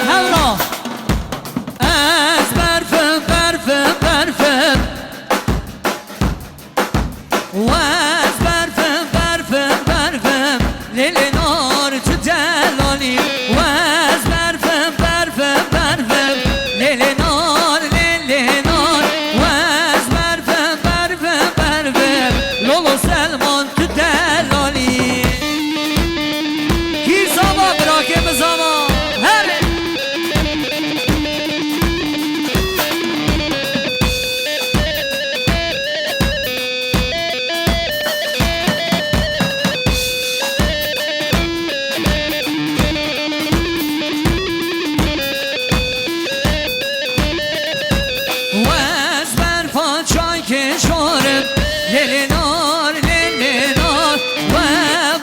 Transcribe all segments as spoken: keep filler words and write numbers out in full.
Hewra. Ez berfim, berfim, berfim. Ez berfim, berfim, berfim, lê lê nar tu delalî. Ez berfim, berfim, berfim, lê lê nar, lê lê nar. Ez berfim, berfim, berfim, lolo Selman tu delalî. Kî zava, birakê min zava. Herê. Ez berfa çay kişorim, lê lê nar, lê lê nar. We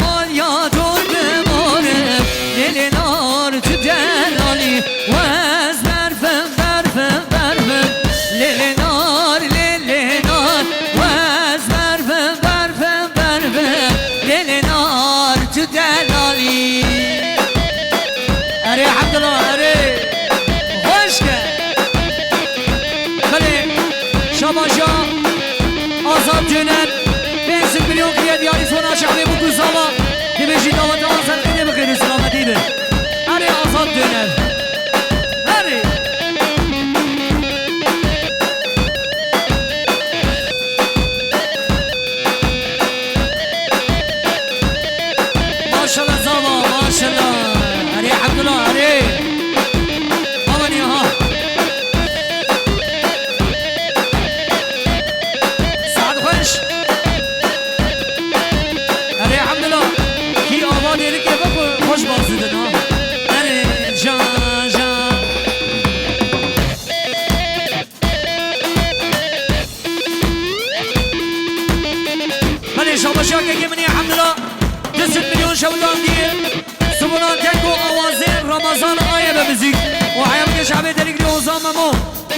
bal ya dor bimorim, lê lê nar tu delalî. Ez berfim, berfim, berfim, lê lê nar, lê lê nar. Ez berfim, berfim, berfim, lê lê nar tu delalî. Erê Abdullah, erê. Hoş gel. Belê, şabaşa Azad Döner. Pênc sed milyon kiriye diyarî sona şehbê bu kuzama. Dibêjî daweta Azad Döner bi xêr û selametî be. Erê Azad Döner. Erê. Maşallah zava, maşallah. Erê Abdullah, erê. Aman ya ha. Saet xweş. Erê Abdullah, kî ava dêrikê bixwe, xweş bazidin ha. Erê can, can. Belê, şabaşa kekê min ê Hemdila, du sed milyon şewdan diye. Sibûna deng û awazê Ramazan Aye be muzîk. Û heyamê şehbê Derîklî Ozan Memo.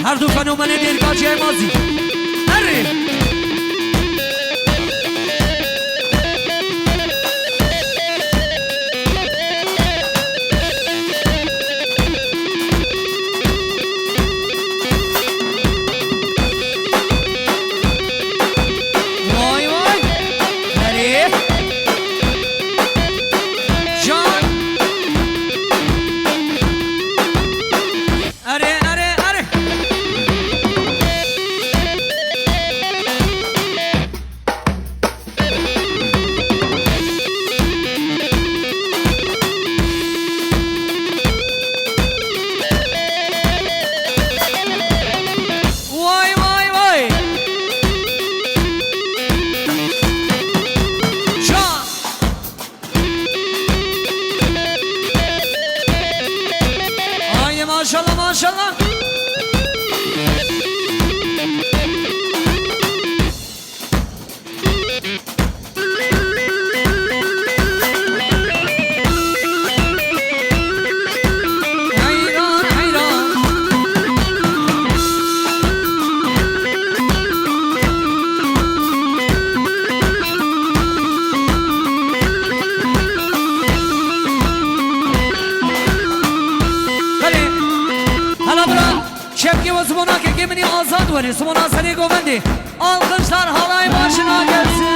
Her du fenomenê dêrka cihê ma zî. Erê! Vay vay. Erê. Can. Erê, erê, erê. Vay, vay, vay. Can. Haydi maşallah, maşallah. Heyran, heyran. Belê. Hala bira. Şevkê we zimanakekê min ê Azad werê, zimana serê govendê. Alkışlar halay başına gelsin.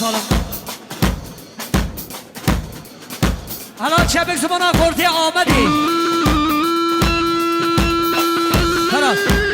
Salım. Helal çepik zimana kortê Amedî. Helal.